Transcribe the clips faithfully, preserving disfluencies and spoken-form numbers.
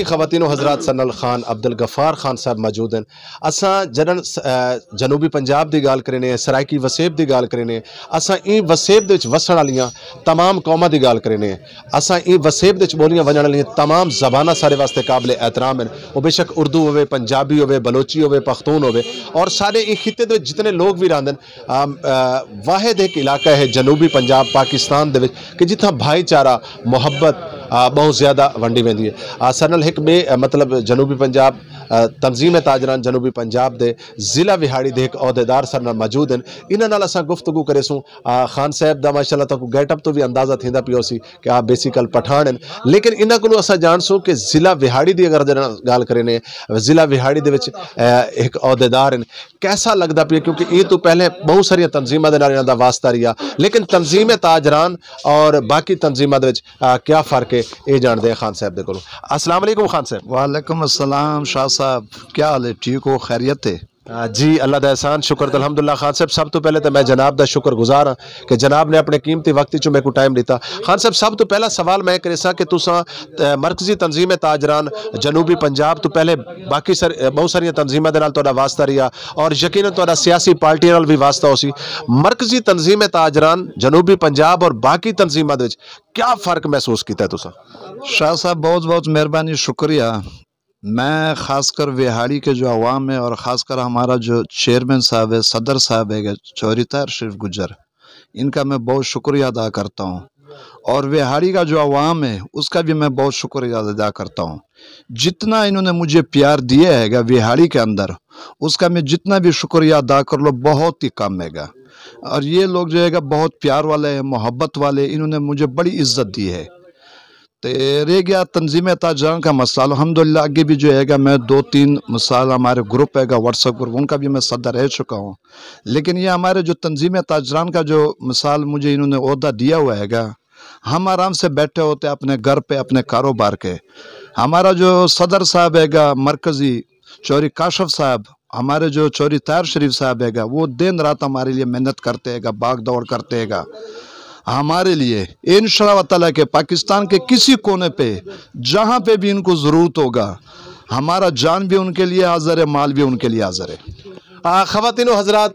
خواتین و حضرات، سنل خان عبدالغفار خان صاحب موجود ہیں۔ اساں جݙݨ س- اے، جنوبی پنجاب دی ڳالھ کرینے، سرائیکی وسیب دی ڳالھ کرینے، اساں ایں وسیب دے وچ وسݨ والیاں تمام قوماں دی ڳالھ کرینے، اساں ایں وسیب دے وچ ٻولیاں ونڄݨ والیاں تمام زباناں ساݙے واسطے قابل احترام ہیں۔ وہ بے شک اردو ہووے، پنجابی ہووے، بلوچی ہووے، پختون ہووے، اور ساݙے ایں خطے دے وچ جتنے لوگ بھی رہندے ہیں، آ، آ، واحد ہک علاقہ ہے جنوبی پنجاب پاکستان دے وچ کہ جتھاں بھائی چارہ، محبت، آ، ٻہوں زیادہ ونڈی ویندی ہے۔ آ، ساݙے نال ہک ٻئے، آ، مطلب جنوبی پنجاب، آ، تنظیم تاجران جنوبی پنجاب دے ضلع وہاڑی دے ہک عہدیدار ساݙے نال موجود ہیں، انہاں نال اساں گفتگو کریسوں۔ آ، خان صاحب دا ماشاءاللہ تہاکوں گیٹ اپ توں وی اندازہ تھیندا پیا ہوسی کہ آ بیسیکل پٹھان ہیں، لیکن انہاں کولوں اساں ڄاݨسوں کہ ضلع وہاڑی دی اگر جݙݨ ڳالھ کرینے، ضلع وہاڑی دے وچ، آ، ہک عہدیدار ہیں، کیسا لڳدا پیا؟ کیونکہ ایں توں پہلے ٻہوں ساریاں تنظیماں دے نال انہاں دا واسطہ رہیا، لیکن تنظیم تاجران اور باقی تنظیماں دے وچ، آ، کیا فرق ہے، اے ڄاݨدے ہیں خان صاحب دے کولوں۔ السلام علیکم خان صاحب۔ وعلیکم السلام شاہ صاحب، کیا حال ہے؟ ٹھیک ہو؟ خیریت ہے؟ آ، جی، اللہ دا احسان، شکر تے الحمدللہ۔ خان صاحب، سب توں پہلے تے میں جناب دا شکر گزار ہاں کہ جناب نے اپݨے قیمتی وقت وچوں میکوں ٹائم ݙتا۔ خان صاحب، سب توں پہلا سوال میں کریساں کہ تساں، آ، مرکزی تنظیم تاجران جنوبی پنجاب توں پہلے باقی سر-، آ، ٻہوں ساریاں تنظیماں دے نال تہاݙا واسطہ رہیا، اور یقیناً تہاݙا سیاسی پارٹیاں نال وی واسطہ ہوسی۔ مرکزی تنظیم تاجران جنوبی پنجاب اور باقی تنظیماں دے وچ کیا فرق محسوس کیتا ہے تساں؟ شاہ صاحب، بہت بہت مہربانی، شکریہ۔ میں خاص کر وہاڑی کے جو عوام ہے اور خاص کر ہمارا جو چیئرمین صاحب ہے، صدر صاحب ہے، چوہدری طاہر شریف گجر، ان کا میں بہت شکریہ ادا کرتا ہوں، اور وہاڑی کا جو عوام ہے، اس کا بھی میں بہت شکریہ ادا کرتا ہوں۔ جتنا انہوں نے مجھے پیار دیا ہے گا وہاڑی کے اندر، اس کا میں جتنا بھی شکریہ ادا کر لو، بہت ہی کم ہے گا۔ اور یہ لوگ جو ہے گا، بہت پیار والے ہیں، محبت والے، انہوں نے مجھے بڑی عزت دی ہے۔ تے رہ گیا تنظیم تاجران کا مسئلہ، الحمدللہ اگے بھی جو ہے گا، میں دو تین، مثال، ہمارے گروپ ہے گا، واٹس ایپ گروپ، ان کا بھی میں صدر رہ چکا ہوں۔ لیکن یہ ہمارے جو تنظیم تاجران کا جو، مثال، مجھے انہوں نے عہدہ دیا ہوا ہے گا، ہم آرام سے بیٹھے ہوتے اپنے گھر پہ، اپنے کاروبار کے۔ ہمارا جو صدر صاحب ہے گا مرکزی، چوہدری کاشف صاحب، ہمارے جو چوہدری طاہر شریف صاحب ہے گا، وہ دن رات ہمارے لیے محنت کرتے ہیں گا، بھاگ دوڑ کرتے ہیں گا ہمارے لیے۔ انشاءاللہ تعالیٰ کہ پاکستان کے کسی کونے پہ، جہاں پہ بھی ان کو ضرورت ہوگا، ہمارا جان بھی ان کے لیے حاضر ہے، مال بھی ان کے لیے حاضر ہے۔ آ، خواتین و حضرات،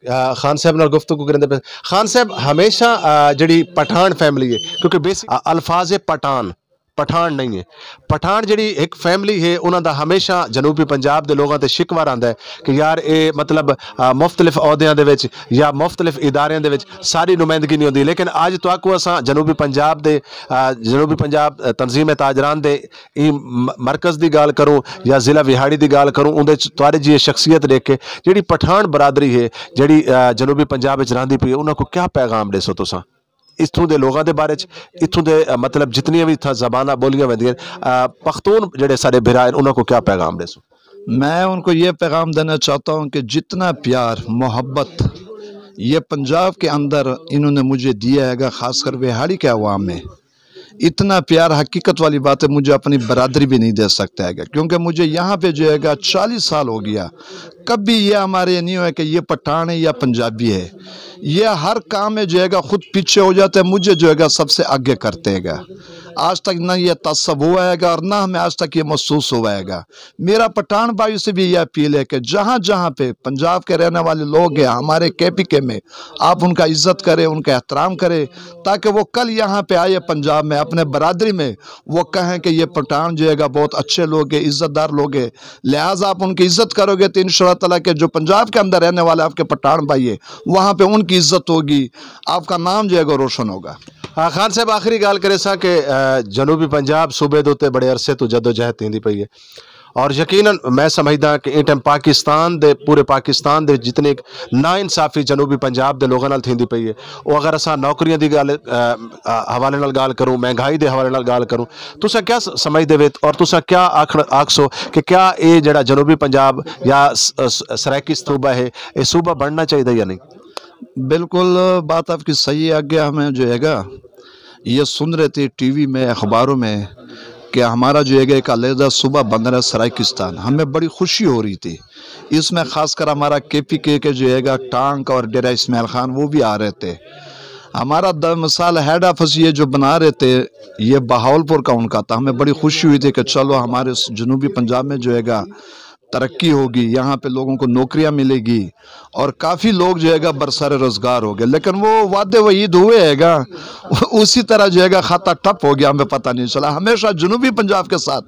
آ، خان صاحب نال گفتگو کریندے پئے۔ خان صاحب، ہمیشہ، آ، جڑی پٹھان فیملی ہے، کیونکہ بیس-، آ، الفاظ ہے پٹھان، پٹھان نہیں ہے۔ پٹھان جڑی ہک فیملی ہے، انہاں دا ہمیشہ جنوبی پنجاب دے لوگاں تے شکوہ رہندا ہے کہ یار، اے مطلب، آ، مختلف عہدیاں دے وچ یا مختلف اداریاں دے وچ ساری نمائندگی نہیں ہوندی۔ لیکن اج تہاکوں اساں جنوبی پنجاب دے، آ، جنوبی پنجاب، آ، تنظیم تاجران دے ایں م-، مرکز دی ڳالھ کروں یا ضلع وہاڑی دی ڳالھ کروں، اوندے وچ تہاݙے جیہے شخصیت ݙیکھ کے جیڑھی پٹھان برادری ہے، جیڑھی، آ، جنوبی پنجاب وچ رہندی پئی ہے، انہاں کوں کیا پیغام ݙیسو تساں؟ اتھوں دے لوگاں دے بارے وچ، اتھوں دے، آ، مطلب جتنیاں وی اتھاں زباناں ٻولیاں ویندیاں، آ، پختون جیڑھے ساݙے بھرا ہن، انہاں کوں کیا پیغام ݙیسو؟ میں ان کو یہ پیغام دینا چاہتا ہوں کہ جتنا پیار، محبت یہ پنجاب کے اندر انہوں نے مجھے دیا ہے گا، خاص کر وہاڑی کے عوام میں، اتنا پیار، حقیقت والی بات ہے، مجھے اپنی برادری بھی نہیں دے سکتا ہے گا، کیونکہ مجھے یہاں پہ جو ہے گا چالیس سال ہو گیا، کبھی یہ ہمارے یہ نہیں ہوا کہ یہ پٹھان ہے یا پنجابی ہے۔ یہ ہر کام میں جو ہے گا خود پیچھے ہو جاتے ہیں، مجھے جو ہے گا سب سے آگے کرتے ہیں گا۔ آج تک نہ یہ تعصب ہوا ہے گا اور نہ ہمیں آج تک یہ محسوس ہوا ہے گا۔ میرا پٹھان بھائی سے بھی یہ اپیل ہے کہ جہاں جہاں پہ پنجاب کے رہنے والے لوگ ہیں، ہمارے کے پی کے میں، آپ ان کا عزت کریں، ان کا احترام کریں، تاکہ وہ کل یہاں پہ آئے پنجاب میں، اپنے برادری میں، وہ کہیں کہ یہ پٹھان جو ہے گا بہت اچھے لوگ ہیں، عزت دار لوگ ہیں۔ لہٰذا آپ ان کی عزت کرو گے تو انشاءاللہ تعالیٰ کہ جو پنجاب کے اندر رہنے والے آپ کے پٹھان بھائی ہیں، وہاں پہ ان کی عزت ہوگی، آپ کا نام جو ہے گا روشن ہوگا۔ ہاں، خان صاحب، آخری ڳالھ کریساں کہ، آ، جنوبی پنجاب صوبے دے اتے بڑے عرصے توں جدوجہد تھیندی پئی ہے، اور یقیناً میں سمجھداں کہ ایں ٹائم پاکستان دے، پورے پاکستان دے جتنے ناانصافی جنوبی پنجاب دے لوگاں نال تھیندی پئی ہے، او اگر اساں نوکریاں دی ڳالھ، آ، آ، حوالے نال ڳالھ کروں، مہنگائی دے حوالے نال ڳالھ کروں، تساں کیا س-، سمجھدے وے اور تساں کیا آکھݨ، آکھسو کہ کیا اے جڑا جنوبی پنجاب یا س-، س-، سرائیکی صوبہ ہے، اے صوبہ بݨنا چاہیدا یا نہیں؟ بالکل، بات آپ کی صحیح ہے۔ آگے ہمیں جو ہے گا، یہ سن رہے تھے ٹی وی میں، اخباروں میں، کہ ہمارا جو ہے گا ایک علیحدہ صوبہ بن رہا ہے سرائیکستان۔ ہمیں بڑی خوشی ہو رہی تھی۔ اس میں خاص کر ہمارا کے پی کے کے جو ہے گا ٹانک اور ڈیرہ اسماعیل خان وہ بھی آ رہے تھے۔ ہمارا مثال ہیڈ آفس یہ جو بنا رہے تھے، یہ بہاول پور کا ان کا تھا۔ ہمیں بڑی خوشی ہوئی تھی کہ چلو ہمارے جنوبی پنجاب میں جو ہے گا ترقی ہوگی، یہاں پہ لوگوں کو نوکریاں ملے گی اور کافی لوگ جو ہے گا برسر روزگار ہو گئے۔ لیکن وہ وعدے وعید ہوئے ہے گا، اسی طرح جو ہے گا خطہ ٹپ ہو گیا، ہمیں پتہ نہیں چلا۔ ہمیشہ جنوبی پنجاب کے ساتھ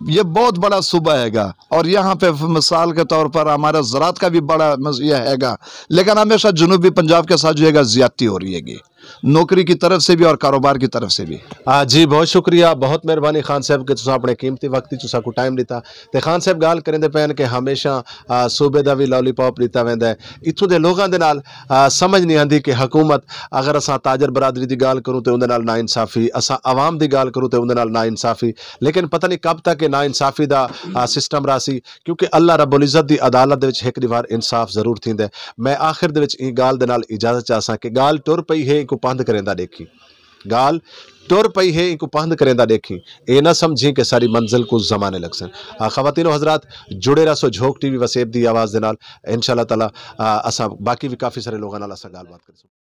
یہ بہت بڑا صوبہ ہے گا اور یہاں پہ مثال کے طور پر ہمارا زراعت کا بھی بڑا یہ ہے گا، لیکن ہمیشہ جنوبی پنجاب کے ساتھ جو ہے گا زیادتی ہو رہی ہے گی، نوکری کی طرف سے بھی اور کاروبار کی طرف سے بھی۔ آ، جی، بہت شکریہ، بہت مہربانی خان صاحب کہ تساں اپنے قیمتی وقت وچ ساکوں ٹائم ݙتا۔ تے خان صاحب ڳالھ کریندے پئے ہن کہ ہمیشہ، آ، صوبے دا وی لالی پاپ ݙتا ویندا ہے۔ اتھوں دے لوگاں دے نال، آ، سمجھ نہیں آندی کہ حکومت، اگر اساں تاجر برادری دی ڳالھ کروں تے اوندے نال ناانصافی، اساں عوام دی ڳالھ کروں تے اوندے نال ناانصافی، لیکن پتہ نہیں کب تک یہ ناانصافی دا، آ، سسٹم رہسی، کیونکہ اللہ رب العزت دی عدالت دے وچ ہک ݙیہاڑ انصاف ضرور تھیندا ہے۔ میں آخر دے وچ ایں ڳالھ دے نال اجازت چاہساں کہ ڳالھ ٹر پئی ہے، اینکوں پندھ کریندا ݙیکھی۔ ڳالھ ٹر پئی ہے، اینکوں پندھ کریندا ݙیکھی۔ اے نہ سمجھیں کہ ساری منزل کوں زمانے لڳسن۔ آ، خواتین و حضرات، جڑے رہسو جھوک ٹی وی وسیب دی آواز دے نال۔ انشاءاللہ تعالیٰ، آ، اساں باقی وی کافی سارے لوگاں نال اساں ڳالھ بات کریسوں۔